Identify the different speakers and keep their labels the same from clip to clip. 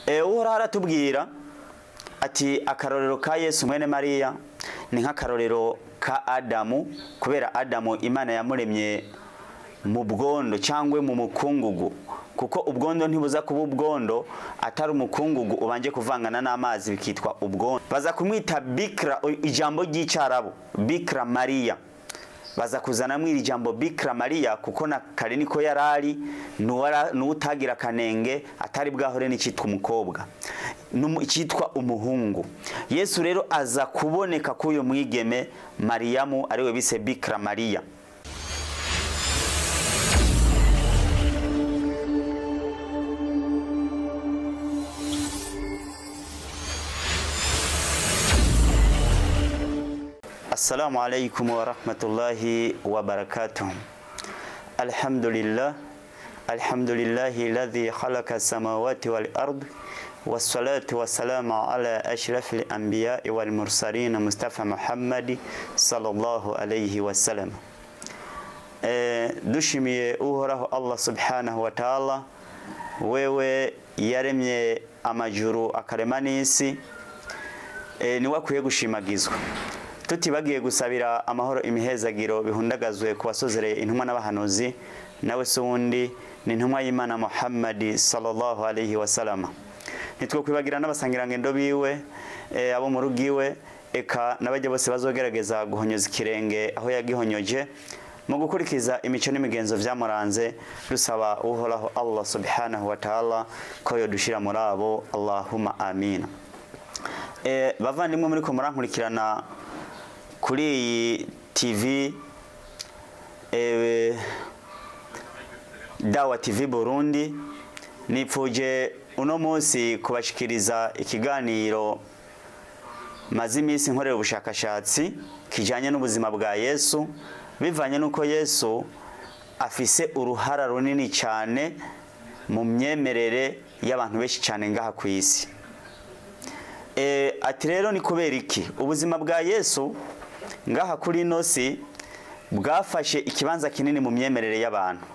Speaker 1: Uhoraho aratubwira ati akarorero ka Yesu mwene Mariya ni nk'akarorero ka Adamu, kubera Adamu Imana yamuremye mu bwondo cyangwa mu mukungugu, kuko ubwondo ntibuza kuba ubwondo atari umukungugu ubanje kuvangana n'amazi bikitwa ubwondo. Baza kumwita Bikira, ijambo ry'icyarabu Bikira Mariya. Baza kuzanamwo iri jambo Bikira Mariya kuko na kare niko yarari, n'utagira kanenge atari bwahure n'icitwa umukobwa icyitwa umuhungu. Yesu rero aza kuboneka k'uyu mwigeme Mariyamu ariwe bise Bikira Mariya. Assalamu alaikum wa rahmatullahi wa barakatuh. Alhamdulillah, alhamdulillahi alladhi khalaqa samawati wal ard, wassalatu wassalamu ala ashrafil anbiya'i wal mursalin Mustafa Muhammad sallallahu alayhi wasallam. Dushimiye Uhoraho Allah subhanahu wa ta'ala, wewe yaremye amajuru akarema n'isi, niwe akwiye gushimagizwa. Tutibagiye gusabira amahoro imihezagiro bihundagazwe kubasozereye intumwa n'abahanuzi, nawe se wundi ni intumwa y'Imana Muhammad sallallahu alayhi wasallam. Nitwo kwibagira n'abasangirangendo biwe, abo mu rugiwe, eka n'abajya bose bazogerageza guhonyoza ikirenge aho yagihonyoje mu gukurikiza imico n'imigenzo vyamuranze. Dusaba Uhoraho Allah subhanahu wa ta'ala ko yodushira muri abo, Allahumma amina. Bavandimwe muri ko murankurikirana kuri iyi TV, Dawa TV Burundi, nipfuje uno munsi kubashikiriza ikiganiro maze iminsi nkorera ubushakashatsi kijanye n'ubuzima bwa Yesu, bivanye nuko Yesu afise uruhara runini cyane mu myemerere y'abantu benshi cyane ngaha ku isi. Ati rero ni kubera iki ubuzima bwa Yesu ngaha kuri ino si bwafashe ikibanza kinini mu myemerere y'abantu,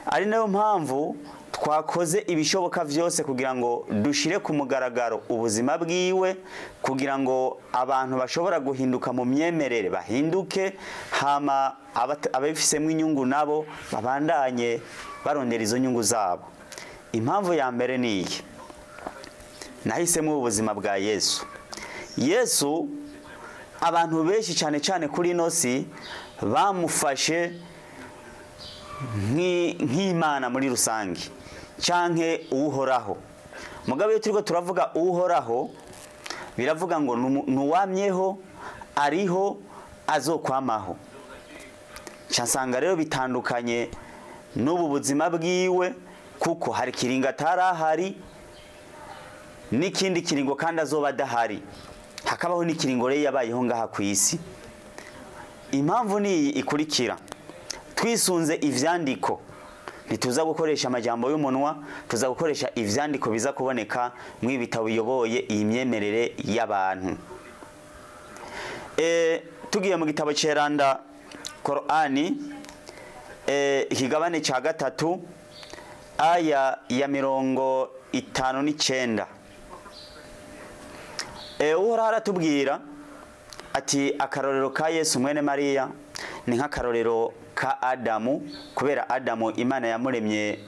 Speaker 1: ari nayo mpamvu twakoze ibishoboka vyose kugira ngo dushire ku mugaragaro ubuzima bwiwe, kugira ngo abantu bashobora guhinduka mu myemerere bahinduke, hama ababifisemo inyungu nabo babandanye barondera izo nyungu zabo. Impamvu ya mbere ni iyi: nahisemo ubuzima bwa Yesu. Yesu abantu benshi cyane cyane kuri ino si bamufashe nk'Imana muri rusange canke Uhoraho. Mugabe iyo turiko turavuga Uhoraho, biravuga ngo nuwamyeho, ariho, azokwamaho. Cansanga rero bitandukanye n'ubu buzima bwiwe, kuko hari kiringo atarahari n'ikindi kiringo kandi azoba adahari, hakabaho n'ikiringo rero yabayeho ngaha ku isi. Impamvu ni iyi ikurikira: twisunze ivyandiko, ntituza gukoresha amajambo y'umunwa, tuza gukoresha ivyandiko biza kuboneka mu ibitabo biyoboye iyi myemerere y'abantu. Tugiye mu gitabo ceranda Korani, ikigabane ca 3 aya ya 59. Uhoraho aratubwira ati akarorero ka Yesu mwene Mariya ni nk'akarorero ka Adamu, kubera Adamu Imana yamuremye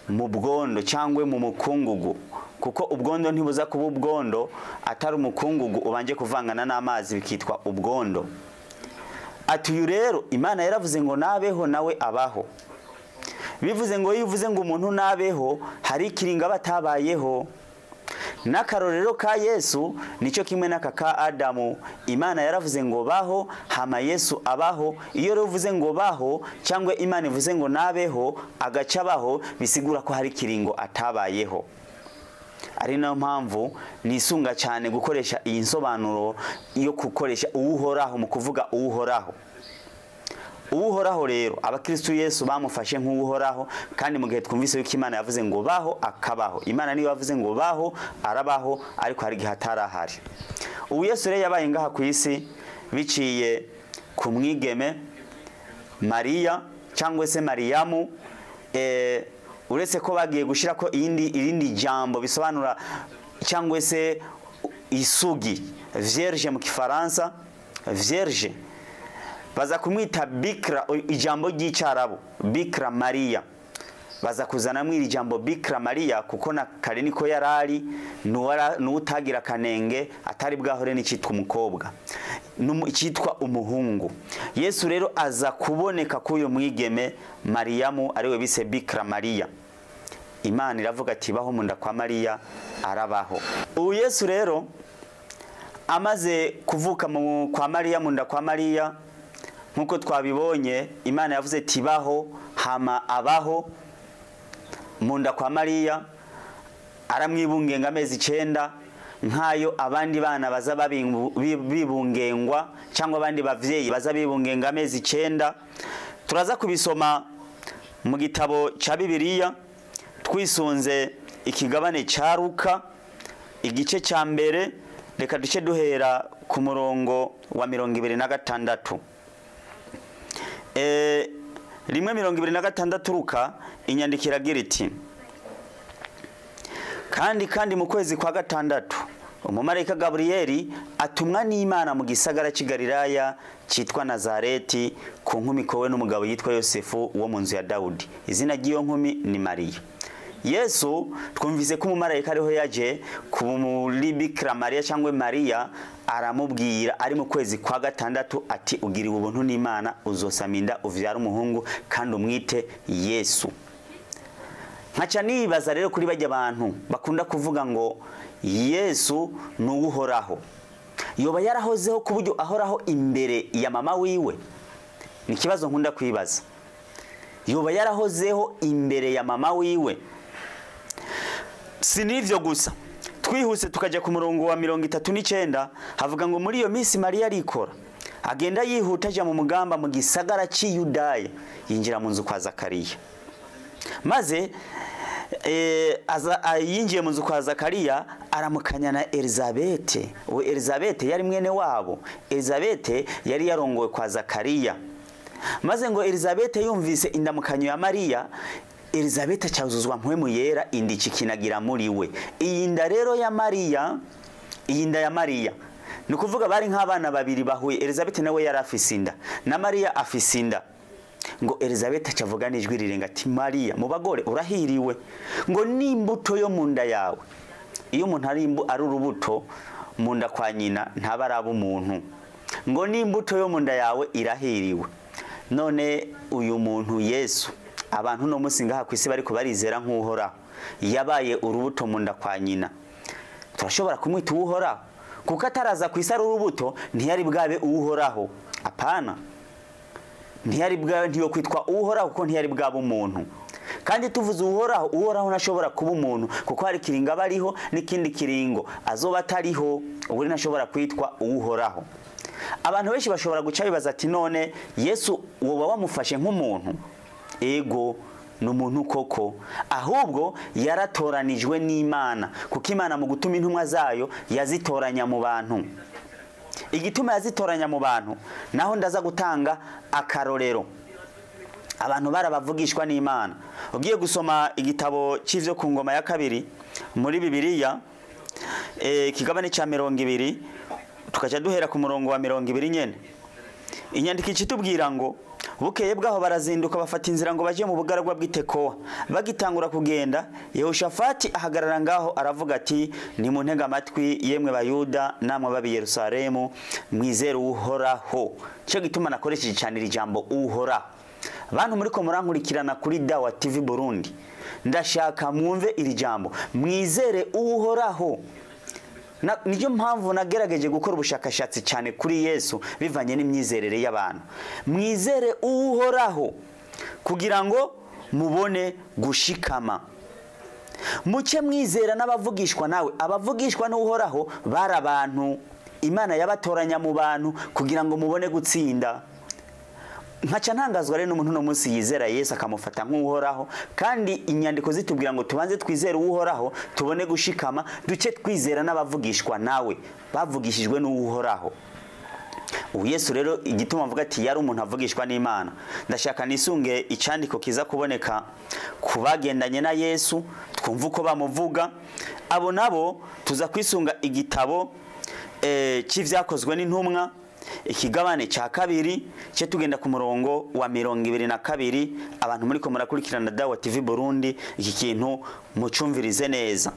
Speaker 1: mu bwondo cyangwa mu mukungugu, kuko ubwondo ntibuza kuba ubwondo atari umukungugu ubanje kuvangana n'amazi bikitwa ubwondo. Ati uyu rero Imana yaravuze ngo nabeho nawe abaho. Bivuze ngo iyo uvuze ngo umuntu nabeho, hari ikiringo batabayeho. N'akarorero ka Yesu nico kimwe n'aka ka Adamu. Imana yaravuze ngo baho, hama Yesu abaho. Iyo rero uvuze ngo baho cyangwa Imana ivuze ngo nabeho agaca abaho, bisigura ko hari kiringo atabayeho. Ari nayo mpamvu nisunga cyane gukoresha iyi nsobanuro yo gukoresha Uhoraho mu kuvuga Uhoraho. Uhoraho rero abakristo Yesu bamufashe nk'uhoraho, kandi mu gihe twumvise yuko Imana yavuze ngo baho akabaho. Imana niyo yavuze ngo baho arabaho, ariko hari gihe atarahari. Ubu Yesu rero yabaye ngaha ku isi biciye ku mwigeme Mariya cyangwa se Mariyamu. Uretse ko bagiye gushira ko irindi jambo bisobanura cyangwa se isugi, vierge mu Kifaransa, vierge baza kumwita bikra, ijambo ry'icyarabu Bikra Maria. Baza kuzanamwo iri jambo Bikra Maria kuko na kare niko yarari, nuwutagira kanenge atari bwahure n'icitwa umukobwa icitwa umuhungu. Yesu rero aza kuboneka k'uyu mwigeme Mariyamu ariwe bise Bikra Maria. Imana iravuga ati baho munda kwa Maria, arabaho. Ubu Yesu rero amaze kuvuka kwa Maria, munda kwa Maria, nkuko twabibonye Imana yavuze ati baho, hama abaho munda kwa Maria, aramwibungenga amezi 9 nkayo abandi bana baza bibungengwa cyangwa abandi bavyeyi baza bibungenga amezi 9. Turaza kubisoma mu gitabo ca Bibiliya twisunze ikigabane ca Luka igice ca mbere, reka duce duhera ku murongo wa 26. 1:26 Luka inyandiko iragira iti: kandi mu kwezi kwa 6 umumarayika Gabrieli atumwa n'Imana mu gisagara cy'i Galilaya cyitwa Nazareti ku nkumi kowe n'umugabo yitwa Yosefu wo mu nzu ya Dawudi, izina ry'iyo nkumi ni Mariya. Yesu twumvise ko umumarayika ariho yaje muri Bikira Maria cyangwa Maria, aramubwira ari mu kwezi kwa 6 ati ugiriwe ubuntu n'Imana, uzosama inda uvyara umuhungu kandi umwite Yesu. Nkaca nibaza rero kuri bajya abantu bakunda kuvuga ngo Yesu nuwuhoraho, yoba yarahozeho ku buryo ahoraho imbere ya mama wiwe? Ni kibazo nkunda kwibaza. Yoba yarahozeho imbere ya mama wiwe? Si nivyo gusa, twihuse tukaja ku murongo wa 39 havuga ngo muri iyo minsi Maria arikora agenda yihuta aja mu mugamba mu gisagara cy'i Yudaya, yinjira mu nzu kwa Zakariya. Maze yinjiye mu nzu kwa Zakariya aramukanya na Elizabete. Uwo Elizabete yari mwene wabo. Elizabete yari yarongowe kwa Zakariya. Maze ngo Elizabete yumvise indamukanyo ya Maria, Elizabete cyazuzwa mpwemu yera, indi kikinagira muri we. Iyi nda rero ya Maria, iyi nda ya Maria ni kuvuga bari nk'abana babiri bahuye. Elizabete nawe yari afise inda na Maria afise inda. Ngo Elizabete acavuga n'ijwi rirenga ati Maria mu bagore urahiriwe, ngo n'imbuto yo mu nda yawe. Iyo umuntu ari urubuto mu nda kwa nyina ntaba araba umuntu. Ngo n'imbuto yo mu nda yawe irahiriwe. None uyu muntu Yesu abantu no munsi ngaha kwisi bariko barizera nk'uhoraho, yabaye urubuto mu nda kwa nyina, turashobora kumwita uhoraho? Kuko ataraza kwisi ari urubuto ntiyari bwabe uhoraho. Apana, ntiyari bwabe, ntiyo kwitwa uhoraho kuko ntiyari bwabe umuntu. Kandi tuvuze uhoraho, uhoraho ntashobora kuba umuntu kuko hari kiringo abariho n'ikindi kiringo azoba atariho, ubu ntashobora kwitwa uhoraho. Abantu benshi bashobora guca bibaza ati none Yesu woba wamufashe nk'umuntu? Ego, ni umuntu koko, ahubwo yaratoranijwe n'Imana, kuko Imana mu gutuma intumwa zayo yazitoranya mu bantu. Igituma yazitoranya mu bantu, naho ndaza gutanga akarorero. Abantu barabavugishwa n'Imana. Ugiye gusoma igitabo cy'ivyo ku ngoma ya kabiri muri Bibiliya, kigabane ca 20, tukaca duhera ku murongo wa 20 nyene. Inyandiko ikitubwira ngo bukeye bwaho barazinduka bafata inzira ngo baje mu bugaragwa bw'Itekowa. Bagitangura kugenda, Yehoshafati ahagarara ngaho aravuga ati nimuntege amatwi yemwe Bayuda namwe babi Yerusalemu, mwizere Uhoraho. Cyo gituma nakoresheje cyane iri jambo Uhoraho. Bantu muriko murankurikirana kuri Dawa TV Burundi, ndashaka mwumve iri jambo, mwizere Uhoraho. Niyo mpamvu nagerageje gukora ubushakashatsi cyane kuri Yesu bivanye n'imyizerere y'abantu. Mwizere Uhoraho kugira ngo mubone gushikama. Muce mwizera n'abavugishwa nawe. Abavugishwa n'Uhoraho bari abantu Imana yabatoranya mu bantu kugira ngo mubone gutsinda. Nkaca ntangazwa rero n'umuntu no munsi yizera Yesu akamufata nk'Uhoraho, kandi inyandiko zitubwira ngo tubanze twizere Uhoraho tubone gushikama, duce twizera n'abavugishwa nawe bavugishijwe n'Uhoraho. Ubu Yesu rero igituma mvuga ati yari umuntu avugishwa n'Imana, ndashaka nisunge icandiko kiza kuboneka ku bagendanye na Yesu, twumva uko bamuvuga. Abo nabo tuza kwisunga igitabo c'ivyakozwe n'intumwa, ikigabane ca kabiri cyo tugenda ku murongo wa 22. Abantu muri ko murakurikirana Dawa TV Burundi, iki kintu mucumvirize neza,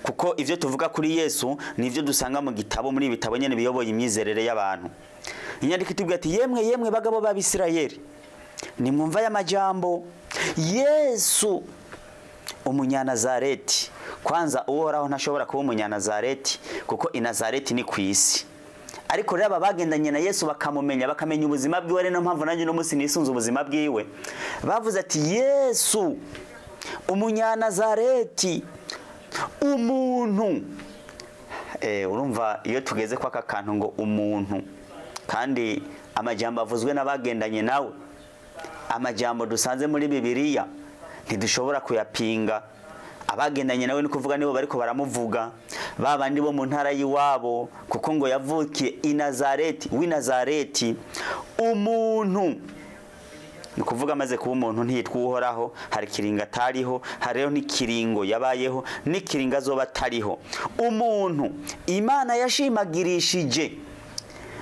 Speaker 1: kuko ivyo tuvuga kuri Yesu nivyo dusanga mu gitabo, muri ibitabo nyene biyoboye imyizerere y'abantu. Inyandiko itubwira ati yemwe yemwe bagabo b'Abisirayeli, nimwumva aya majambo, Yesu umunyanazareti. Kwanza Uhoraho ntashobora kuba umunyanazareti, kuko Inazareti ni kwisi. Ariko rero abagendanye na Yesu bakamumenya, bakamenya ubuzima bwiwe, ari no mpamvu nanjye no munsi nisunze ubuzima bwiwe, bavuze ati Yesu umunyanazareti, umuntu. Urumva iyo tugeze kwa kantu ngo umuntu, kandi amajambo avuzwe n'abagendanye nawe, amajambo dusanze muri Bibiliya ntidushobora kuyapinga. Abagendanye nawe ni kuvuga nibo bariko baramuvuga, babandi bo mu ntara yiwabo, kuko ngo yavukiye i Nazareti, w'i Nazareti, umuntu. Ni kuvuga amaze kuba umuntu ntiyitwa Uhoraho, hari kiringo atariho, hariho n'ikiringo yabayeho, n'ikiringo azoba atariho. Umuntu Imana yashimagirishije,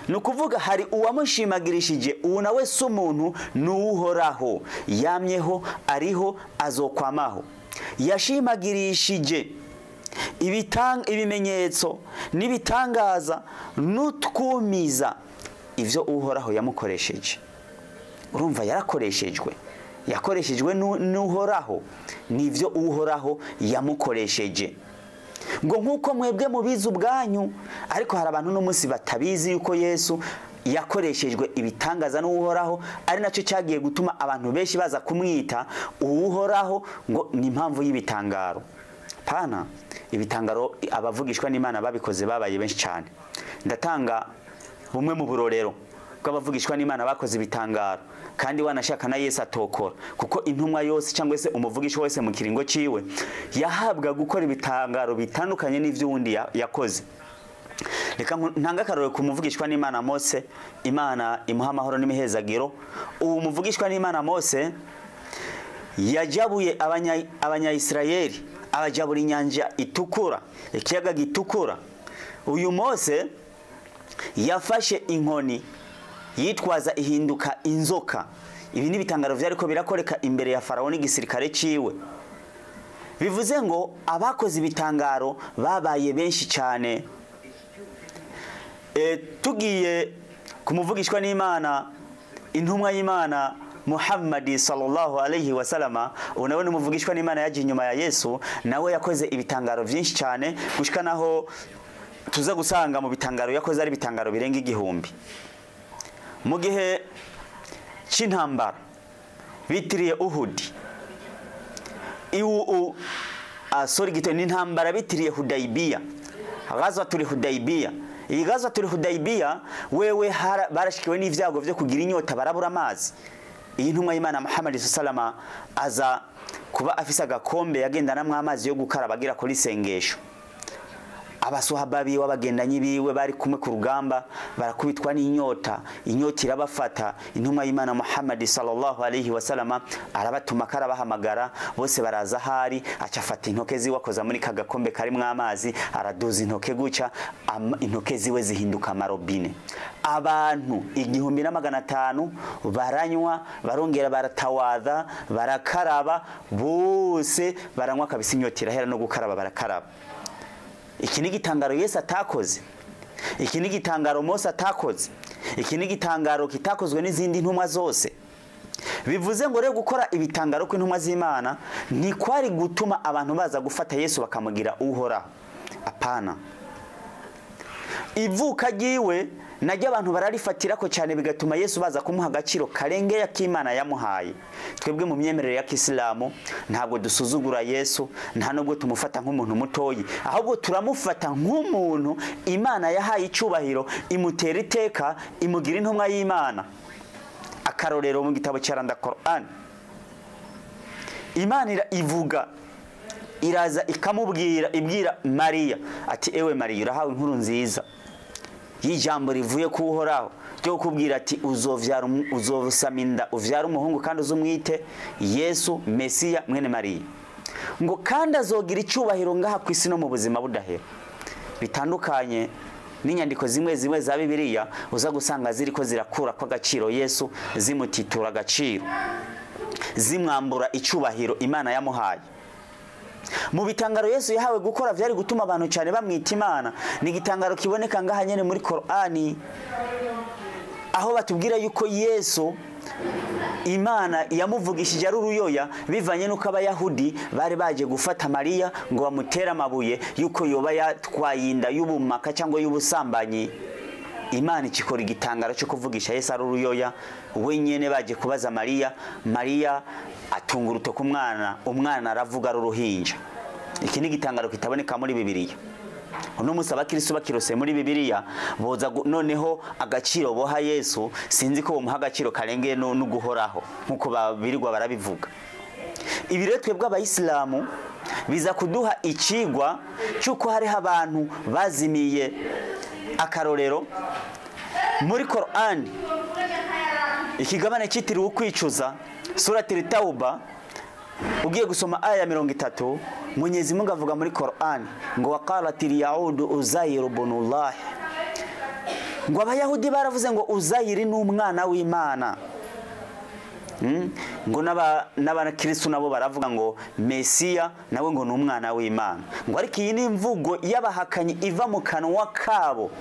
Speaker 1: ni ukuvuga hari uwamushimagirishije, uwo nawe si umuntu, ni Uhoraho, yamyeho, ariho, azokwamaho. Yashimagirishije ibimenyetso n'ibitangaza n'utwumiza ivyo Uhoraho yamukoresheje. Urumva yarakoreshejwe, yakoreshejwe n'Uhoraho, nivyo Uhoraho yamukoresheje. Ngo nkuko mwebwe mubizi ubwanyu, ariko hari abantu no munsi batabizi yuko Yesu yakoreshejwe ibitangaza n'Uhoraho, ari nacyo cyagiye gutuma abantu benshi baza kumwita Uhoraho, ngo ni impamvu y'ibitangaro. Pana ibitangaro abavugishwa n'Imana babikoze babaye benshi cyane. Ndatanga bumwe mu burorero bw'abavugishwa n'Imana bakoze ibitangaro, kandi wanashaka na Yesu atokora, kuko intumwa yose cyangwa se umuvugishwa wese mu kiringo ciwe yahabwa gukora ibitangaro bitandukanye n'ivyo wundi yakoze. Reka ntanga akarorero ku muvugishwa n'Imana Mose, Imana imuha amahoro n'imihezagiro. Uwo muvugishwa n'Imana Mose yajabuye abanya-Israeli, abajabura inyanja itukura, ikiyaga gitukura. Uyu Mose yafashe inkoni yitwaza ihinduka inzoka. Ibi ni ibitangaro vyariko birakoreka imbere ya Farao n'igisirikare ciwe. Bivuze ngo abakoze ibitangaro babaye benshi cyane. Tugiye kumuvugishwa n'Imana, intumwa y'Imana Muhammad sallallahu alayhi wasallama, unawe n'umuvugishwa n'Imana yaje inyuma ya Yesu, nawe yakoze ibitangaro vyinshi cyane, gushika naho tuza gusanga mu bitangaro yakoze ari ibitangaro birenga 1000. Mu gihe c'intambara bitiriye Uhud, n'intambara bitiriye Hudaybiya, Ghazwatul Hudaybiya. Iyi Ghazwatul Hudaybiya wewe barashikiwe n'ivyago vyo kugira inyota, barabura amazi. Iyi ntumwa y'Imana Muhammad sallama aza kuba afise agakombe yagendanamwo amazi yo gukaraba agira kuri sengesho. Abasuhaba biwe, abagendanyi biwe bari kumwe ku rugamba, barakubitwa n'inyota, inyota irabafata. Intumwa y'Imana Muhammad sallallahu alayhi wasallama arabatuma karabahamagara, bose baraza hari, acafata intoke ziwe akoza muri kagakombe karimwo amazi, araduza intoke guca, intoke ziwe zihinduka amarobine. Abantu 1500 baranywa, barongera baratawadha, barakaraba, bose baranywa kabisa, inyota irahera no gukaraba barakaraba. Iki ni igitangaro Yesu atakoze, iki ni igitangaro Mose atakoze, iki ni igitangaro kitakozwe n'izindi ntumwa zose. Bivuze ngo rero gukora ibitangaro kw'intumwa z'Imana ntikwari gutuma abantu baza gufata Yesu bakamugira Uhoraho. Apana. Ivuka ryiwe najya abantu bararifatira ko cyane, bigatuma Yesu baza kumuha agaciro karengeya k'Imana yamuhaye. Twebwe mu myemerere ya Kisilamu ntabwo dusuzugura Yesu, nta nubwo tumufata nk'umuntu mutoyi, ahubwo turamufata nk'umuntu Imana yahaye icubahiro, imutera iteka, imugira intumwa y'Imana. Akarorero mu gitabo cya Randa Quran, Imana ivuga, iraza ikamubwira, ibwira Mariya ati ewe Mariya, urahawe inkuru nziza y'ijambo rivuye ku Uhoraho ryo kukubwira ati uzovyara uzosama inda uvyara umuhungu kandi uzumwite Yesu Mesiya mwene Mariya, ngo kandi azogira icyubahiro ngaha ku isi no mu buzima budahera. Bitandukanye n'inyandiko zimwe zimwe za Bibiliya uza gusanga ziriko zirakura kwa agaciro Yesu, zimutitura agaciro, zimwambura icyubahiro Imana yamuhaye. Mu bitangaro Yesu yahawe gukora vyari gutuma abantu cyane bamwita Imana, ni igitangaro kiboneka ngaha nyene muri Korani, aho batubwira yuko Yesu Imana yamuvugishije ari uruyoya, bivanye nuko abayahudi bari baje gufata Mariya ngo bamutere amabuye yuko yoba yatwaye inda y'ubumaka cyangwa y'ubusambanyi. Imana ikikora igitangaro cyo kuvugisha Yesu ari uruyoya, wenyene baje kubaza Mariya, Mariya atunga urutoki umwana, umwana aravuga ari uruhinja. Iki ni igitangaro kitaboneka muri Bibiliya. Uno munsi abakristo bakirose muri Bibiliya boza noneho agaciro boha Yesu, sinzi ko bomuha agaciro karengeye no guhoraho nkuko babirirwa barabivuga. Ibi rero twebwe abayisilamu biza kuduha ikigwa cy'uko hariho abantu bazimiye. Akarorero muri Korani ikigabane cyitiriwe ukwicuza, Surati Tauba, ugiye gusoma aya ya 30, Mwenyezi Mungu avuga muri Korani ngo waqalatil yahudu Uzairu ibnullah, ngo abayahudi baravuze ngo Uzayiri ni umwana w'Imana. Ngo n'abakristo nabo baravuga ngo Mesiya nawe ngo ni umwana w'Imana. Ngo ariko iyi ni imvugo y'abahakanyi iva mu kanwa kabo.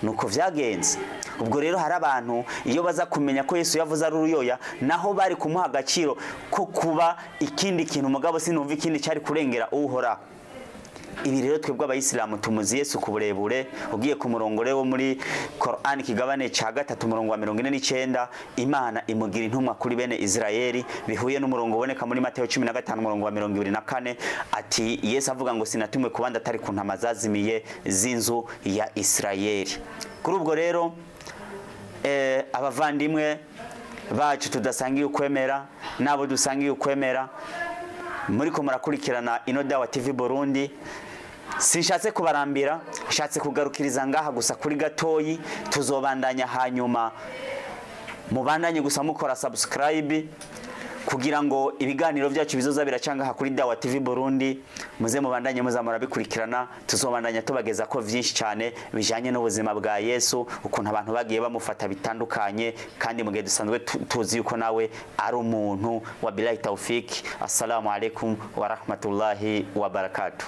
Speaker 1: Nuko vyagenze. Ubwo rero hari abantu iyo baza kumenya ko Yesu yavuze ari uruyoya, naho bari kumuha agaciro ko kuba ikindi kintu, mugabo sinumva ikindi cyari kurengera Uhoraho. Ibi rero twebwe abayisilamu tumuzi Yesu ku burebure. Ugiye ku murongo rero muri Korani kigabane ca 3 umurongo wa 49, Imana imugira intumwa kuri bene Israeli, bihuye n'umurongo uboneka muri Mateo 15 umurongo wa 24, ati Yesu avuga ngo sinatumwe ku bandi atari ku ntama zazimiye z'inzu ya Israeli. Kuri ubwo rero abavandimwe bacu tudasangiye ukwemera nabo dusangiye ukwemera, muri ko murakurikirana ino Dawa TV Burundi, sinshatse kubarambira, nshatse kugarukiriza ngaha gusa kuri gatoyi. Tuzobandanya hanyuma, mubandanye gusa mukora subscribe kugira ngo ibiganiro byacu bizoza biracanga kuri Dawa TV Burundi, muze mubandanye muzamura bikurikirana. Tuzobandanya tubageza ko vyinshi cyane bijanye n'ubuzima bwa Yesu, ukuntu abantu bagiye bamufata bitandukanye, kandi mugihe dusanzwe tuzi yuko nawe ari umuntu. Wa billahi taufik. Assalamu alaikum wa rahmatullahi wa barakatuh.